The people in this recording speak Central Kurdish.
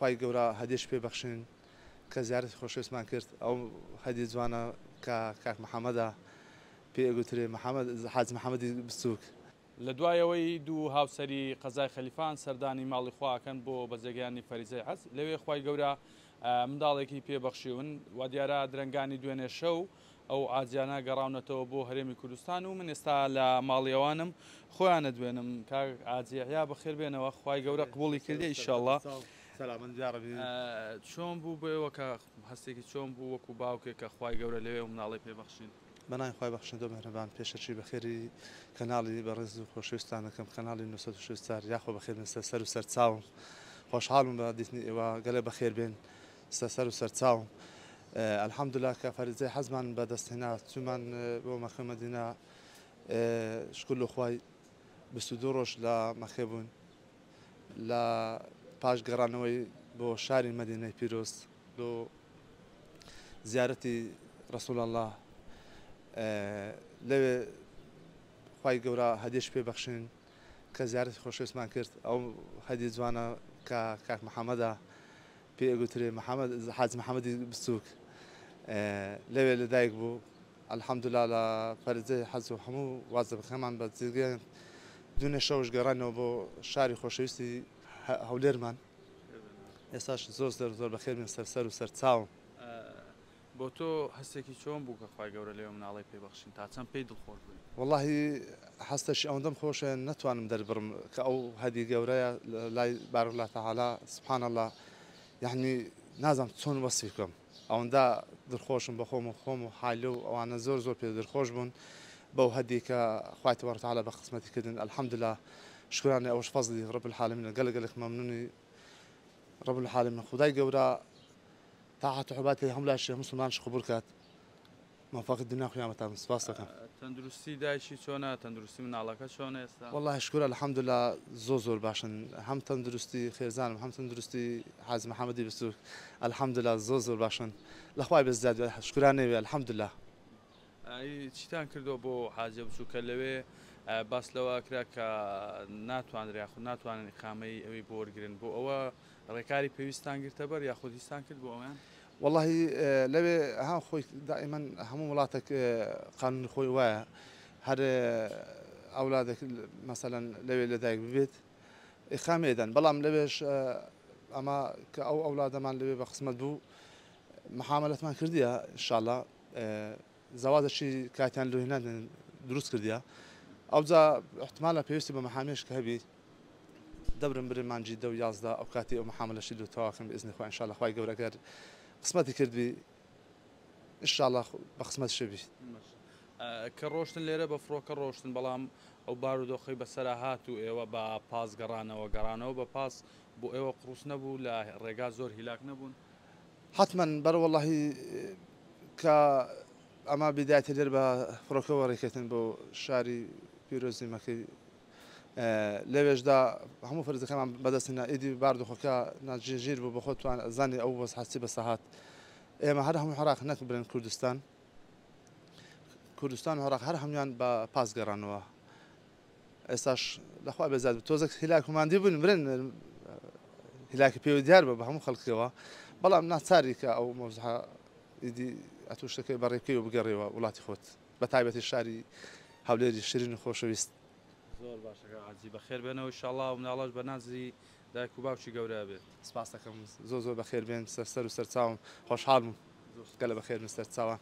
خوای گەورە هەدیەش پێ بەخشین کە زیارەتی خۆشەویستمان کرد ئەو هەدیە جوانە کە کاک محەمەدە پێ ئەگوترێ محەمەد حاجی محەمەدی بچووک. لە دوای ئەوەی دوو هاوسەری قەزای خەلیفان سەردانی ماڵی خوا ئەکەن بۆ بەجێگەیاندنی فەریزەی حەج، لەوێ خوای گەورە منداڵێکی پێ بەخشیون، وادیارە درەنگانی دوێنێ شەو ئەو عاجیانە گەڕاونەتەوە بۆ هەرێمی کوردستان و من ئێستا لە ماڵی ئەوانم خۆیان ئەدوێنم. کاک عاجی یەحیا بەخێر بێنەوە، خوای گەورە قبوڵی کردی ئیشەڵڵا. سەلامەت یاڕەبی. چۆن بوو بۆ ئێوە کە هەستێکی چۆن بوو وەکو باوکێک کە خوای گەورە لەوێ ئەو مناڵەی پێ بەخشین؟ بەناوی خوای بەخشندە و میهرەبان پێشەکی بەخێری کەناڵی بەڕێز و خۆشەویستتان دەکەم کەناڵی 964 یاخۆ بەخێر بێن سەر سەر و سەر چاوم خۆشحاڵم بە دیتنی ئێوە گەلێ بەخێر بێن سەر سەر و سەر چاوم الحمدلله کە فەرزەی حەزمان بەدەست هێنا چوومان بۆ مەکە مەدینە شکر لە خوای 22 ڕۆژ لە مەکە بوون لە پاش گەڕانەوەی بۆ شاری مەدینەی پیرۆز بۆ زیارەتی رسول اللە لەوێ خوای گەورە هەدیەش پێ بەخشین کە زیارەتی خۆشەویستمان کرد ئەو هەدیە جوانە کە کاک محەممەدە پێ ئەگوترێ محەممەد حاج محەممەدی بچووک لەوێ لەدایک بوو الحمدلله لە فەرزەی حەز و هەموو وازبەکەمان بە جێگە دوێنێ شەوش گەڕانەوە بۆ شاری خۆشەویستی هەولێرمان ئێستاش زۆر زۆر زۆر بەخێر بێن سەر سەر و سەر چاوم. بۆ تۆ هەستێکی چۆن بوو کە خوای گەورە لەوێ مناڵەی پێ بەخشین تا چەند پێی دڵخۆش بووی؟ وەڵاهی هەستەکی ئەوەندەم خۆشە نەتوانم دەربڕم کە ئەو هەدی گەورەیە لای بارک اللە تعالی سبحان اللە یەعنی نازانم چۆن وەسفی بکەم ئەوەندە دڵخۆشم بە خۆم و خۆم و حالی و ئەوانە زۆر زۆر پێ دڵخۆش بوون بەو هەدی کە خوای تبارک وتعالی بە قسمەتی کردن الحمدللە شکرانە ئەوەش فەزلی رب العالمینە گەلە گەلەک مەمنونی رب العالمین خودای گەورە تاعەت و عیبادەتی هەموو لایەکی موسڵمانش قبوڵ کات مۆفەقی دنیا و قیامەتان سوپاس دەکەم. تەندروستی دایکی چۆنە تەندروستی مناڵەکە چۆنە ئێستا؟ وەڵاهی شکور الحمدللە زۆر زۆر باشن هەم تەندروستی خێزانم هەم تەندروستی حاجی محمدی بچوک الحمدللە زۆر زۆر باشن لەخوای بێت زیاد بێت شکرانەی بێ الحمدللە. ئەی چیتان کردووە بۆ حاجیە بچوکە لەوێ باس لەوە ئەکرا کە ناتوانرێ یاخود ناتوانن ئیقامەی ئەوی بۆ وەرگرن بۆ ئەوە ڕێکاری پێویستتان گرتە بەر یاخود هیچتان کرد بۆ ئەویان؟ وەڵاهی لەوێ ها خۆی دائیمەن هەموو وڵاتێک قانونی خۆی وایە هەر ئەولادێک مەسەلەن لەوێ لەدایک ببێت ئیقامە ئەدەن بەڵام لەوێش ئەمە کە ئەو ئەولادەمان لەوێ بە قسمەت بوو محامەلەتمان کردیە ئینشاڵڵا زەواجەکی کاتیان لۆ هێنان دروست کردیە ئەوجا احتمالە پێویستی بە محامیش کە هەبی دەبرم برێ مانگی دە و 11 ئەو کاتی ئەو محامەلەشی لۆ تەواوکەم بە ئیزنی خوا ئینشاڵڵا خوای گەورە گەر قسمەتی کردبی ئینشاڵڵا بە قسمەتشی بی. کە ڕۆشتن لێرە بە فڕۆکە ڕۆشتن بەڵام ئەو بارودۆخەی بەسەرا هات و ئێوە بە پاس گەڕانەوە گەڕانەوە بە پاس بۆ ئێوە قوڕس نەبوو لە ڕێگا زۆر هیلاک نەبوون؟ حەتمەن بەرە وەڵاهی کە ئەمە بیدایەتی لێر بە فڕۆکەوە ڕێکەتن بۆ شاری پیرۆزی مەکەی لەوێشدا هەموو فەرزەکەمان بەدەست هێنا ئیدی باردۆخەکە ناجێگیر بوو بەخۆت توان زانی ئەو وەزعە چی بەسەهات ئێمە هەر هەموو عێراق نەک برێن کوردستان کوردستان و عێراق هەر هەموان بە پاس گەڕانەوە ئێستاش لەخوا بێزار بوو تۆزێک هیلاک و ماندی بووین برێن هیلاکی پێوە دیار بە بە هەموو خەڵکەوە بەڵام ناچاری کە ئەو مەوزوعە ئیدی ئەتوو شتەکەی بەڕێ بکەی و بگەڕێوە وڵاتی خۆت بە تایبەتی شاری هەولێری شیرین و خۆشەویست. زۆر باشە کاک حاجی بەخێر بێنەوە ئیشاڵا و مناڵەش بە نازی دایک و باوکی گەورە ئەبێت. سپاس دەکەم زۆر زۆر بەخێر بێن سەر سەر و سەرچاوم خۆشحاڵ بووم گەلە بەخێر بن سەرچاوان.